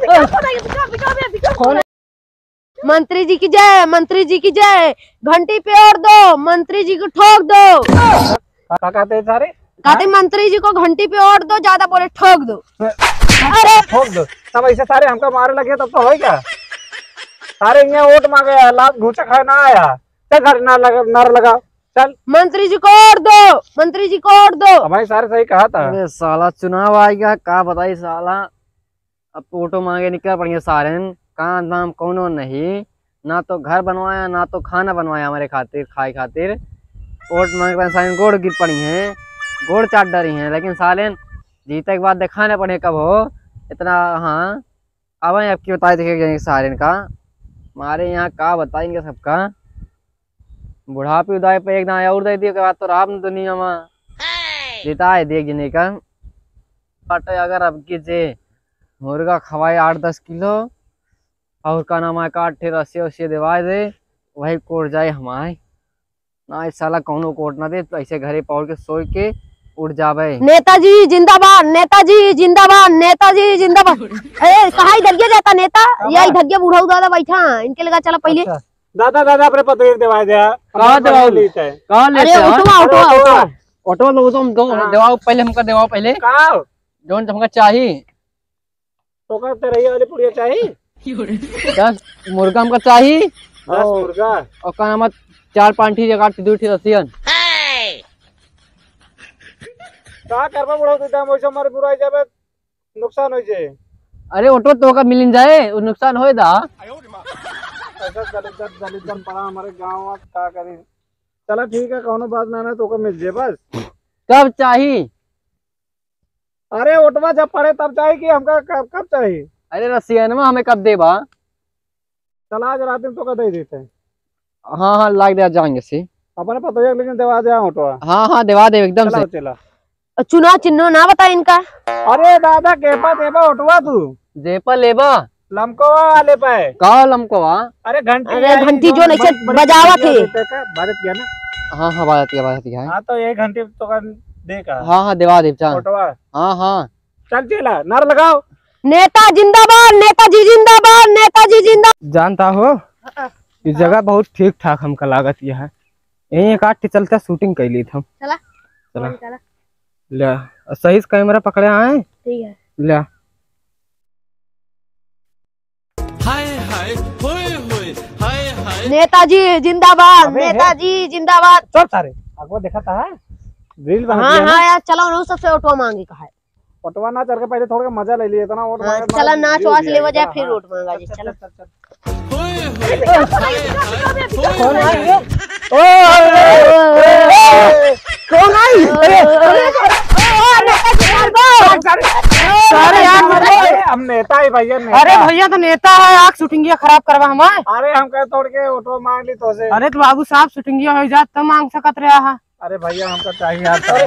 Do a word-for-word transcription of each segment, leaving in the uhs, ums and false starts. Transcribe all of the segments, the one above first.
बिकाओ, बिकाओ, बिकाओ, बिकाओ। कौन? मंत्री जी की जय, मंत्री जी की जय। घंटी पे वोट दो, मंत्री जी को ठोक दो। का, का कहते हैं सारे? कहते हैं, हाँ? मंत्री जी को घंटी पे वोट दो, ज्यादा बोले ठोक दो। अरे ठोक दो। तब ऐसे सारे हमका मारे लगे तब तो होई क्या? सारे यहाँ वोट मांगे हैं, लात घूंचा खाए ना आया। चल सारे नार लगा, नार लगा। चल। मंत्री जी को वोट दो, मंत्री जी को वोट दो। अब भाई सारे सही कहा था। अरे साला चुनाव आइगा, का बताई साला। अब वोटो मांगे निकल पड़िहैं सारेन, काम धाम कौनो नहीं, ना तो घर बनवाया, ना तो खाना बनवाया हमरे खातिर, खाए खातिर। वोट मांगे पड़िहैं सारेन, गोड़ गिर पड़िहैं, गोड़ चाट डरिहैं, लेकिन सारेन जीते के बाद देखाने पड़े कब हो इतना। हाँ, अब अबकी बताए देखे गए सारेन का, मारे यहाँ का बताई इनका सबका। बुढ़ापी उदाई पे एक दाईं और दे दियो, के बाद तो राम दुनिया में जिताए दे एक जने का। बाटे अगर अबकी जे मुर्गा खवाए आठ दस किलो और का नाम है, काट ठे रस्सी उस्सी देवाए दे, वही कोट जाए हमारे। ना, इस साला कौनो कोट ना दे, ऐसे घरे पहुँच के सोए के उठ जावे। नेताजी जिंदाबाद, नेताजी जिंदाबाद, नेताजी जिंदाबाद। ए, कहाँ इधर के जाता नेता? कहाँ? या इधर के बुढ़ऊ दादा बैठा, इनके लगा चला पहले। अच्छा। दादा, दादा, अपने पतोहिया के देवाए दे, हम कहाँ पतोहिया देवाओ? लेते हैं। कहाँ लेते अरे, हैं? ओटवा, अरे, ओटवा, ओटवा। ओटवा। ओटवा लो, तुम दो हाँ। देवाओ पहले, हमका देवाओ पहले। का? जौन तुमका चाही। तो का तेरहिया वाली पुड़िया चाही? दस मुर्गा हमका चाही। दस और मुर्गा? और का नाम है, चार पाँच ठी जगह दू ठी रसियन। का करबा बुढ़ऊ, तू दाम वैसे हमारे बुराई जाबे। नुकसान हो जाए। अरे, ओटो तो का मिलिन जाए, वो नुकसान होए दा। ऐसा दलिद्दर, दलिद्दर पड़ा हमारे गाँव में, का करी? चला ठीक है, कौनो बात ना, ना तो का मिल जाए बस। कब चाही? अरे, ओटवा जब पड़े तब चाही कि हमका कब, कब चाही? अरे, रसियनवा हमें कब देबा? चला, आज रात में तो का दे देते हैं। हाँ, हाँ, लाग दे, जाएंगे सी। अपने पतोहिया के लेकिन देवा दे ओटवा। हाँ, हाँ, देवा दे एकदम चला, से। चला। चुनाव चिन्ह ना बता इनका। अरे दादा, केपा देबा ओटवा तू? जेपा लेबा? लमकोवा वाले पे। का लमकोवा? अरे घंटी अरे आई, घंटी जो जो नैसे बड़ी, बड़ी बजावत घंटी है। देते का? भारत गया ना? हाँ, हाँ, भारत गया, भारत गया है। हाँ, तो एक घंटी तो कर दे का? हाँ, हाँ, देवा देव, चल। ओटवा। हाँ, हाँ। चल चेला, नारा लगाओ। नेता जिंदाबाद, नेताजी जिंदाबाद, नेताजी जिंदाबाद। जानता हो, हाँ, हाँ। ये जगह बहुत ठीक ठाक हमका लागत यह है। यहीं एक आध ठे चलता shooting कर ली हम। चला। चला। चला। ले, सही से camera पकड़े आए। ठीक है। ले। हाय हाय, होय होय, हाय हाय। नेताजी जिंदाबाद, अबे हे। नेताजी जिंदाबाद। चल सारे, अगवा देखा था, reel बना हाँ, दिया ना। हाँ यार, चलो ना, सबसे ओटवा मांगे का है। ओटवा ना चढ़ के पहले थोड़ा मजा ले लिए, इतना ओट हाँ, मांगे, चला मांगे नाच वाच लेवा जाए, फिर ओट मांगा जी, चल, चला। चल, चल, चल। होय, होय, हाय, हाय, होय, कौन होय। आई रे? ओ, ओ, ओ, ओ, कौन आई? अरे, अरे, अरे, अरे, अरे, अरे, अरे, यार, अरे, हम नेता ही भैया, नेता। अरे भैया, तो नेता है, आग shooting खराब करवा हमार। अरे, हम कहे तोड़ के ओटो मांग ली तो से। अरे, तो बाबू साहब, shooting हो जात, तब मांग सकत रहा है। अरे भैया, हमका चाहिए यार, अरे,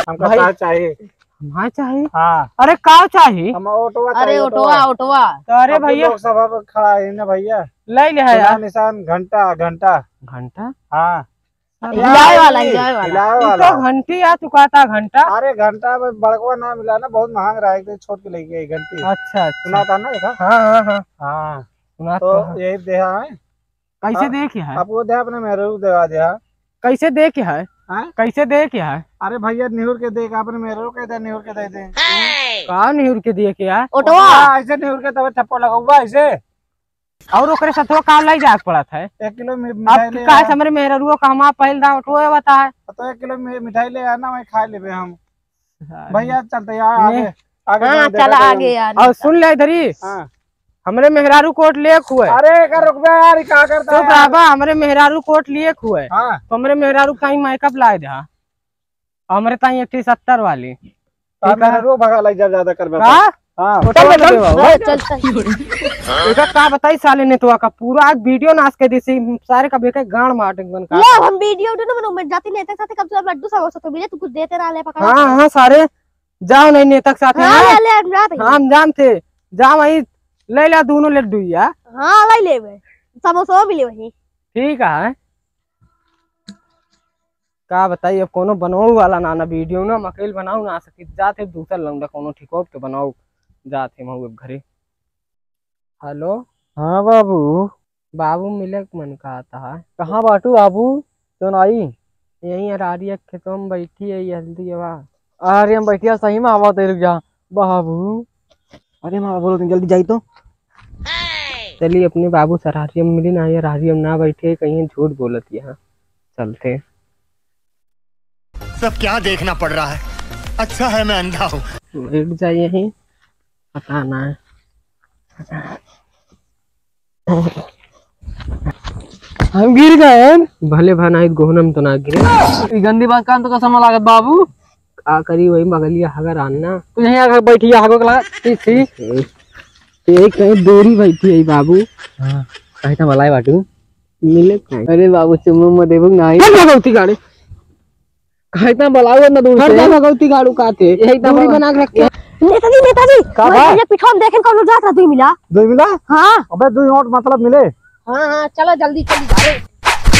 हमका भाई। कार चाहिए। हमारे चाहिए? हाँ। अरे, का चाहिए? हम ओटवा अरे, चाहिए, ओटवा, ओटवा। ओटवा। तो अरे अभी भैया। लोकसभा में खड़ा है ना भैया। ले ले है चुनाव यार। निशान घंटा, घंटा। घंटा? हाँ। हिलावे वाला, हिलावे वाला। हिलावे ई तो वाला। घंटी आ चुका था, घंटा। अरे, घंटा में बड़कवा ना मिला ना, बहुत महंग रहा है, एक छोट के लेके आई घंटी। अच्छा, अच्छा। सुना था ना, देखा? हाँ, हाँ, हाँ। हाँ। सुना तो था। यही देहा है। कैसे हाँ, देखे है? आपको दे, अपने मेहरारू देवा दे, हाँ। कैसे देखे है? हाँ? कैसे देखे है? अरे भैया, निहुर के देख, अपने मेहरारू के दे, निहुर के दे दे। का निहुर के दिए के है? ओटवा। हाँ, ऐसे निहुर के तब ठप्पो लगौबा ऐसे। और ओकरे साथ का ले जाए के पड़त है? एक किलो मि-, अब मिठाई ले का आ। हमरे मेहरारू का हमार पहल दा ओटवा बता है। तो एक किलो मि-, मिठाई ले आना, वहीं खा लेबे हम। भैया, चलते यार, आगे, आगे हाँ, चला आगे यार। और सुन ले इधरी। हाँ। हमरे मेहरारू कोट लेक हुए। अरे, एकर रुकबे यार, ई का करता चुप है यार? रहा बा, हमरे मेहरारू कोट लेक हुए। हाँ। तो हमरे मेहरारू ताई makeup लाए दे, हाँ। हमरे ताई एक ठे सत्तर वाली। तार ठीक है। मेहरारू भगा लाई, जब ज्यादा करबे का? तो। हाँ। चल, चल, चल, चल, चल, चल। एका का बताई साले नेतवा का, पूरा आज video नाश कर दी सी, सारे का बेके गांड मार देंगे का। लो, हम video उठे ना, मनो, मैं जाती नेता के साथ, कम से कम लड्डू समोसा तो मिले, तू कुछ देते रहा ले, पकड़ा। हाँ, हाँ, सारे जाओ नहीं नेता के साथ, हाँ, हाँ? ले, ले, हम जाते हैं। हाँ, हम जानते। जाओ वहीं ले ला दोनों लड्डू या। हाँ, ले ले भाई। समोसा भी ले वहीं। ठीक है। का बताई, अब कोनो बनाऊ वाला ना, ना video ना, मकैल बनाऊ ना सकी, जाते दूसर लौंडा कोनो ठिकोब के बनाऊ, जाते हम अब घरे। हेलो। हाँ बाबू। बाबू, मिले के मन कहत है। कहाँ बाटू बाबू? तो नाई। यहीं अरारिया के खेतवा में बैठी है, ये हल्दी हवा। अरे हम बैठिया सही में हवा दे, रुक जा बाबू। अरे माँ, बोलो तुम जल्दी जाई तो। चली अपने बाबू से अरारिया में मिली ना, ये अरारिया में ना बैठे, कहीं झूठ बोलत यहाँ। चलते। सब क्या देखना पड़ रहा है, अच्छा है मैं अंधा हूँ। बैठ जाइए ही, पता ना है। हम गिर गए। भले भा नाई, गोहनम तो ना गिरे। ई गंदी बात कान तो कसम लागत बाबू। का करी, वही बगलिया हगर आन ना। तू यहीं आकर बैठिया हगो के लगा। ठीक, ठीक। यही कहीं दूरी बैठी है बाबू। हाँ, कहीं तो मलाई बाटू। मिले कहीं। अरे बाबू, चुम्मा उम्मा देबू नाई। हट जा भगौती गाड़ी। कहीं तो बुलाओ ना दूर हट से। जा भगौती गाड़ू काते। यही तो दूरी बना के रखे। नेताजी, नेताजी, का वही बा? भैया पीछा में देखेन कौनो जात रहा, दुई मिला। दुई मिला? हाँ। अबे दुई ओट मतलब मिले। हाँ, हाँ, चला जल्दी चली जा रे।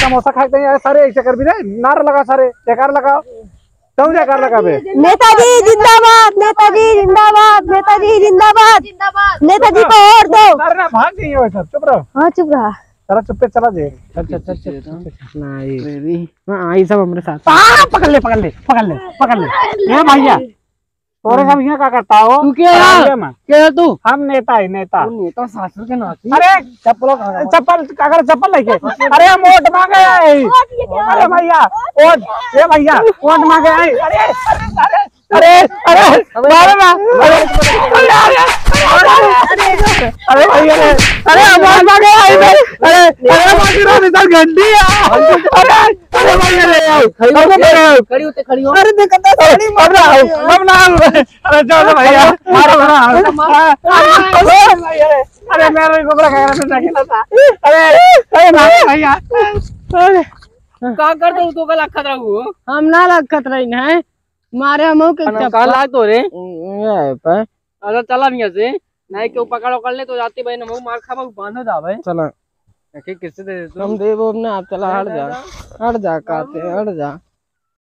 समोसा खाए के नहीं आए सारे, ऐसे कर भी रे, नारा लगा सारे, जयकार लगा। तू जयकार लगा बे। नेताजी जिंदाबाद, नेताजी जिंदाबाद, नेताजी जिंदाबाद। जिंदाबाद। नेताजी को वोट दो। अरे ना, भाग गई है सब, चुप रहो। हाँ, चुप रहा। चला चुप्पे चला जे। चल, चल, चल, चल, चल, चल। नहीं। हाँ, आई सब हमरे साथ। हाँ, पकड़ ले, पकड़ ले, पकड़ ले, पकड़ ले। ए भैया, तोरे सब यहाँ का करता हो? तू के है? अरे माँ। के है तू? हम नेता है, नेता। तू नेता सासुर के नाती। अरे, चप्पल, चप्पल, अगर चप्पल लेके। अरे, हम वोट मांगे आई। अरे भैया, वोट, ए भैया, वोट मांगे आई। अरे, अरे, अरे, अरे, मारो ना। अरे, अरे, अरे, अरे, अरे भैया, अरे, हम वोट मांगे आई बे। अरे, अरे, बाकी रहो, इधर घंटी है। अरे, अरे भैया, ले आओ। खड़ी हो, अरे, खड़ी हो, खड़ी हो। अरे, देखो तो, अरे, साड़ी अब ना आओ, अब ना आओ। अरे, जाओ ना भैया, मारो ना। मारो, मारो। अरे, अरे, मेरा भी गोबरा खाया था, जाके ना था। अरे, अरे, मारो भैया। अरे। का कर दो, तो का लखत रहू? हम ना लखत रही ना, मारे हम के चप्पल। का लाग तो रे? ये पे। अरे, चला नहीं से, नहीं क्यों पकड़ उकड़ ले तो जाती भाई, ना मार खाबा, बांधो जा भाई। चला। एक एक किस्से दे दे तू। हम देबो अब ना, आप चला, हट जा, हट जा, काते, हट जा।